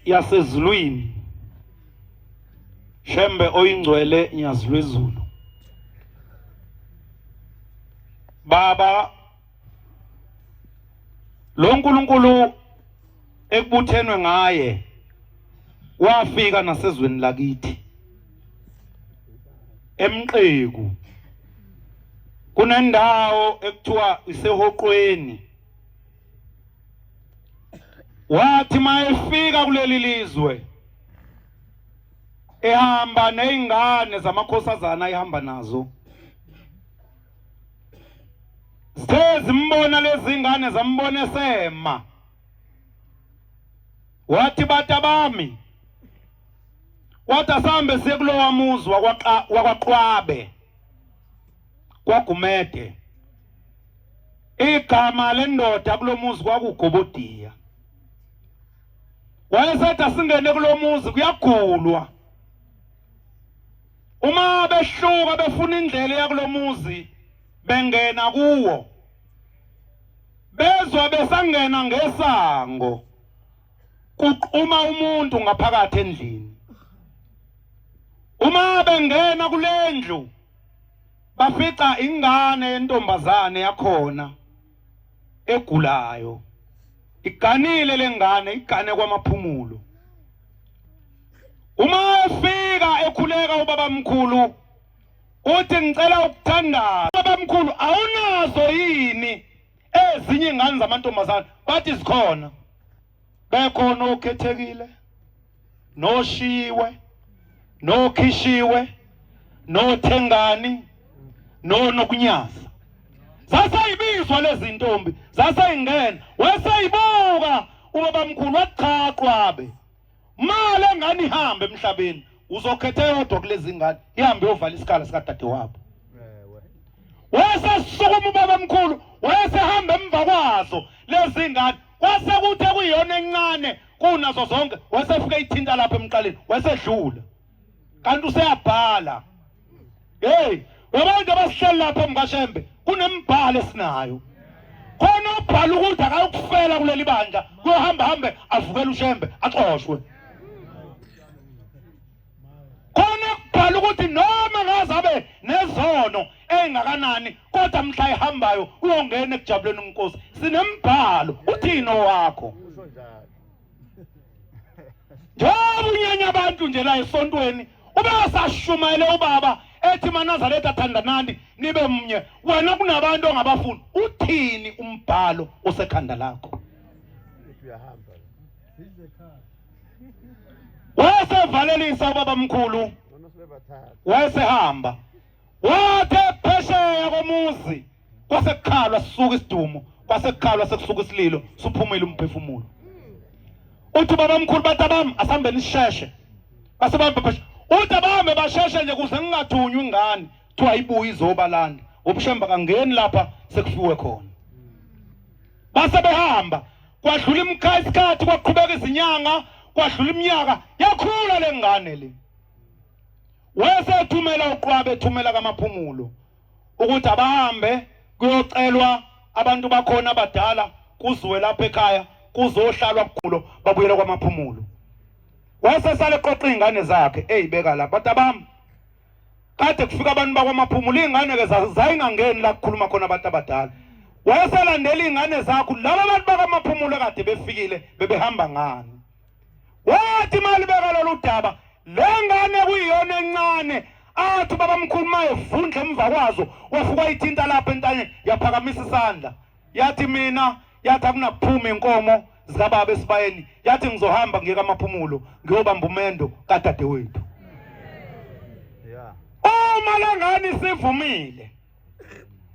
Yasezulwini Shembe oyingcwele Nyazi lwezulu Baba lo nkulunkulu ekubuthenwe ngaye wafika nasezweni lakithi emqeku kunendawo ekuthiwa isehoqweni wathi mayefika kuleli lizwe ehamba nezingane zamakhosazana ayihamba nazo zithe zimbona lezi ngane zambona esema wathi batabami wathi asambe siye kulowa muzi wakwaQwabe kwaGumede igama lendoda kulomuzi kwakugobodiya wayesethi asingene kulomuzi kuyagulwa uma behluka befuna indlela yakulomuzi bengena kuwo bezwa besangena ngesango kuqhuma umuntu ngaphakathi endlini uma bengena kulendlu bafica ingane yentombazane yakhona egulayo iganile lengane igane kwamaphumulo uma efika ekhuleka ubabamkhulu uthi ngicela ukuthandaza babamkhulu awunazo yini ezinye ingane zamantombazane bathi zikhona bekhona okhethekile noshiwe nokhishiwe nothengani nonokunyaza zaseyibizwa lezi ntombi zaseyingena waseyibuka ubabamkhulu wathi cha qwabe mali engane ihambe emhlabeni uzokhetha eyodwa kulezi ngane ihambe yovala isikhala sikadadewabo wayesesukuma ubabamkhulu wayesehamba emva kwazo lezi ngane kwase kuthe kuyiyona encane kunazo zonke wayesefike ithinta lapha emqaleni wayesedlula kanti useyabhala hey uyabona nje abasihleli lapha emkashembe kunembhalo esinayo khona obhala ukuthi akayokufela kuleli bandla kuyohamba hambe avukele ushembe axoshwe khona kubhala ukuthi noma ngaze abe nezono engakanani kodwa mhla ehambayo uyongena ekujabuleni inkosi sinembhalo uthini owakho njengoba unyanya abantu nje la esontweni ube sashumayele ubaba ethi manazaretha thandanani nibe mnye wena kunabantu ongabafuni uthini umbhalo osekhanda lakho wayesevalelisa ubaba mkhulu wayesehamba wathi phesheya komuzi kwasekukhalwa sisuka isidumo kwasekukhalwa sekusuka isililo suphumile umphefumulo uthi baba mkhulu bathi abami asihambeni sisheshe base bahamba phesheya uthi abahambe basheshe nje kuze ngingathunywa ingane kuthiwa ibuye izobalanda ngoba kangeni lapha sekufiwe khona base behamba kwadlula imkhaya isikhathi kwaqhubeka izinyanga kwadlula iminyaka yakhula le ngane le wayesethumela uqwabe ethumela kamaphumulo ukuthi abahambe kuyocelwa abantu bakhona abadala kuziwe lapha ekhaya kuzohlalwa kulo babuyele kwamaphumulo wayesesale eqoqa iy'ngane zakhe eyibeka la bantu abami kade kufika abantu bakwamaphumulo iy'ngane ke zayingangeni la kukhuluma khona abantu abadala wayeselandela iy'ngane zakho laba bantu bakwamaphumulo kade befikile bebehamba ngani wathi imali beka lolu daba le ngane kuyiyona encane athi ubabamkhulu uma evundla emva kwazo wafuka ithinta lapha entanyeni yaphakamisa isandla yathi mina yathi akunakuphuma inkomo zikababa esibayeni yathi ngizohamba ngiye kamaphumulo ngiyobamba umendo kadadewethu uma lengane isivumile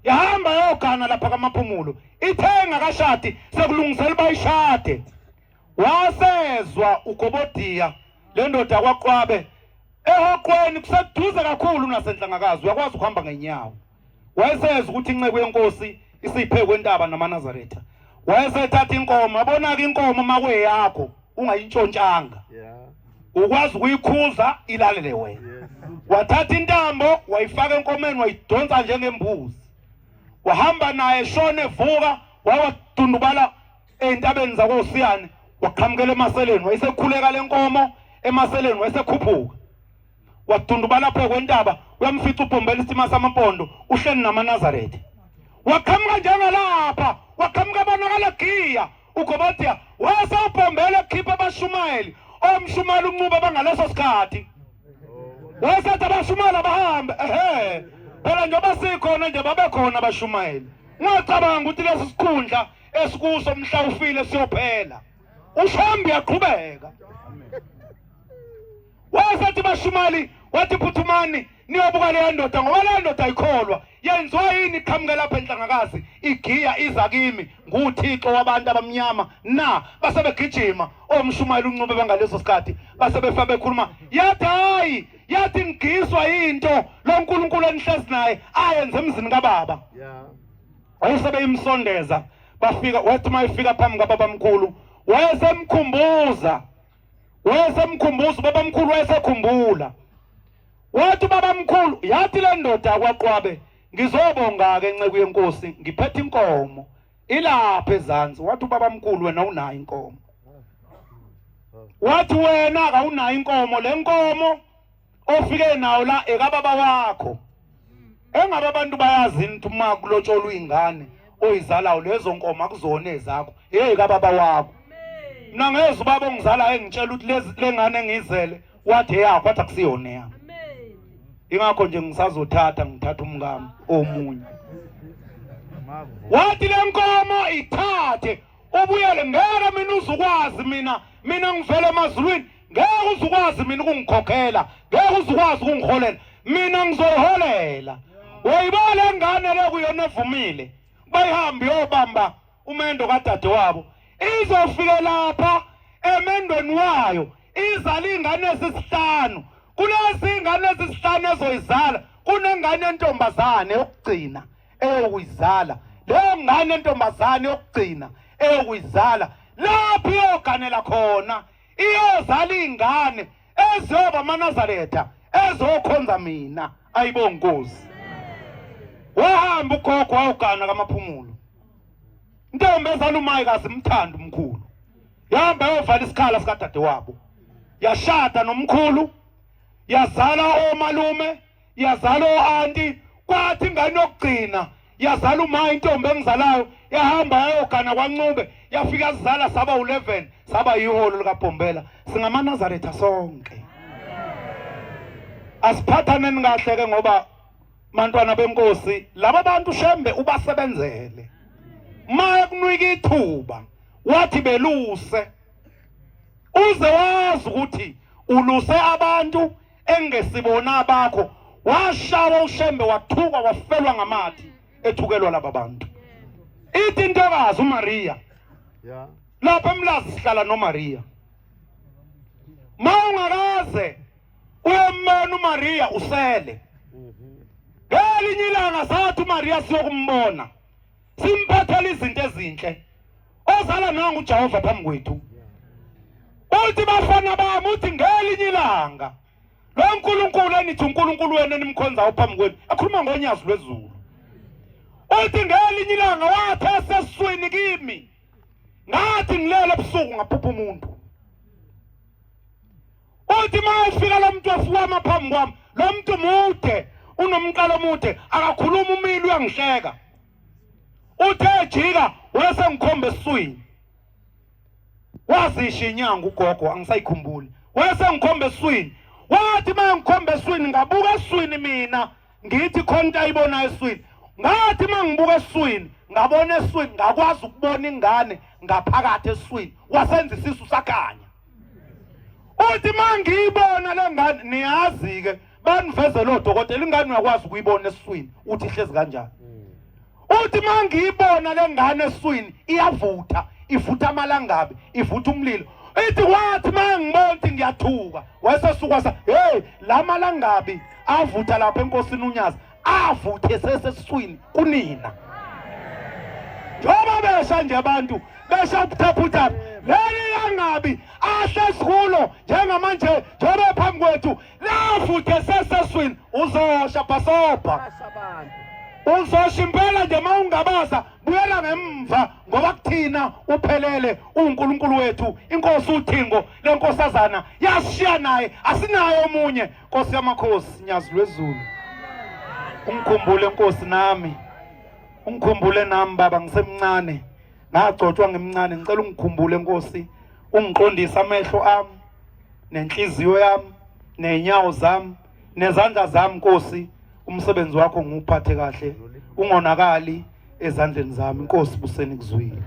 yahamba yogana lapha kamaphumulo ithenga kashadi sekulungisela uba ishade wasezwa ugobodiya le ndoda kwaqwabe ehoqweni kuseduze kakhulu nasenhlangakazi uyakwazi ukuhamba ngenyawo wayesezwa ukuthi inceku yenkosi isiphe kwentaba namaNazaretha wayesethatha inkomo yabona-ke inkomo uma kuyeyakho ungayintshontshanga ukwazi ukuyikhuza ilalele wena wathatha intambo wayifaka enkomeni wayidonsa njengembuzi wahamba naye shone evuka wawadundubala ezintabeni zakosiyane Waqhamukela emaseleni, wayesekhuleka lenkomo emaseleni, wayesekhuphuka wadundubala lapho kwentaba, uyamfica ubhombela isitima samampondo uhleli namaNazaretha. Waqhamuka njengalapha, waqhamuka bonakala giya uGobodiya, wase ubhombela ekhipha abashumayeli omshumayeli uNcube bangaleso sikhathi. Wayesethi abashumayeli abahambe, ehe phela njengoba sikhona nje babekhona abashumayeli. Ungacabanga ukuthi lesi sikhundla esikuso mhla ufile siyophela. Ushambi yaqhubeka. Wasethi bashumayeli, wathi phuthumani niyobuka leya ndoda ngoba leya ndoda ayikholwa. Yenziwa yini iqhamuke lapha enhlangakazi igiya iza kimi nguThixo wabantu abamnyama na? Base begijima omshumayeli uNcube bangaleso sikhathi, base befa bekhuluma, yathi hayi, yathi ngigiswa into lo nkulunkulu enihlezi naye ayenze emzini kababa. Wayesebeyimsondeza bafika, wathi uma efika phambi kababamkhulu wayesemkhumbuza, wayesemkhumbuza ubabamkhulu, wayesekhumbula. Wathi ubabamkhulu, yathi le ndoda kwaQwabe, ngizobonga-ke nceku yenkosi, ngiphethe inkomo ilapha ezansi. Wathi ubabamkhulu, wena unayo inkomo? Wathi wena kawunayo inkomo, le nkomo ofike nayo la ekababa wakho. Engabe abantu bayazi ukuthi uma kulotsholwa ingane oyizalayo lezo nkomo akuzona ezakho, hey kababa wakho. Mina ngezwe ubaba ongizalayo engitshela ukuthi lezi lengane engiyizele wathi eyakho, wathi akusiyona eyami. Ingakho nje ngisazothatha ngithatha umkami omunye. Wathi le nkomo ithathe ubuyele, ngeke mina uzukwazi, mina ngivele emazulwini, ngeke uzukwazi mina ukungikhokhela, ngeke uzukwazi ukungiholela, mina ngizoyiholela. Wayibona le ngane le kuyona evumile, bayihambe iyobamba umendo kadadewabo, izofike lapha emendweni wayo izala ingane ezisihlanu. Kulezi ingane ezisihlanu ezoyizala kunengane entombazane yokugcina eyokuyizala. Leyo ngane entombazane yokugcina eyokuyizala lapho iyoganela khona, iyozala ingane eziyoba amaNazaretha ezokhonza mina. Ayibonga Nkosi. Wahamba ugogo wayogana kaMaphumulo, intombi ezala umayi kasimthanda umkhulu, yahamba yayovala isikhala sikadadewabo, yashada nomkhulu, yazala omalume, yazala o-anti. Kwathi ingane yokugcina yazala uma intombi engizalayo, yahamba yayogana kwaNcube, yafika yazala saba u11, saba yiholo likaBhombela. SingamaNazaretha sonke, asiphathaneni kahle ke ngoba bantwana benkosi laba bantu Shembe ubasebenzele. Maye kunika ithuba wathi beluse, uze wazi ukuthi uluse abantu engesibona abakho. Washawa uShembe, wathukwa, wafelwa ngamathi ethukelwa laba bantu. Ithi intokazi uMaria lapha eMlazi sihlala noMaria, ma ungakaze uyombona uMaria usele. Ngelinye ilanga sathi uMaria siyokumbona, simphathele izinto ezinhle, ozala nangu uJehova phambi kwethu. Uthi bafana bami, uthi ngelinye ilanga lo nkulunkulu enithi uNkulunkulu wenu enimkhonzayo phambi kwenu, ekhuluma ngonyazi lwezulu, uthi ngelinye ilanga wathi eseswini kimi, ngathi ngilele ebusuku ngaphupha umuntu. Uthi uma ufika lo muntu wafuwama phambi kwami, lo muntu mude, unomqalo omude, akakhuluma umile uyangihleka. Uthe jika wayesengikhomba esiswini, wazisho inyanga ugogo angisayikhumbuli, wayesengikhomba esiswini. Wathi uma ngikhomba esiswini ngabuka esiswini mina ngithi khona into ayibonayo esiswini. Ngathi uma ngibuka esiswini ngabona esiswini, ngakwazi ukubona ingane ngaphakathi esiswini, wasenza isisu sakhanya. Uthi uma ngiyibona le ngane, niyazi-ke banivezela odokotela, ingane uyakwazi ukuyibona esiswini uthi ihlezi kanjani. Uthi uma ngiyibona le ngane esiswini iyavutha, ivutha amalangabi, ivutha umlilo. Ithi wathi uma ngibona ukuthi ngiyathuka, wayesesuka sa hey la malangabi avutha lapha enkosini uNyazi, avuthe sesesiswini kunina. Njengoba besha nje abantu besha ubuthaphuthaphu, leli langabi ahlezi kulo njengamanje njengoba phambi kwethu lafuthe seseswini, uzosha bhasobha, uzosha impela nje. Uma ungabaza buyela. ngemva ngoba kuthina uphelele uNkulunkulu wethu inkosi uThingo lenkosazana yashiya naye asinaye omunye Nkosi yamakhosi nyazi lwezulu ungikhumbule Nkosi nami ungikhumbule nami baba ngisemncane ngagcotshwa ngimncane ngicela ungikhumbule Nkosi ungiqondise amehlo ami nenhliziyo yami nenyawo zami nezandla zami Nkosi umsebenzi wakho ngiwuphathe kahle ungonakali ezandleni zami Nkosi buseni kuzwile.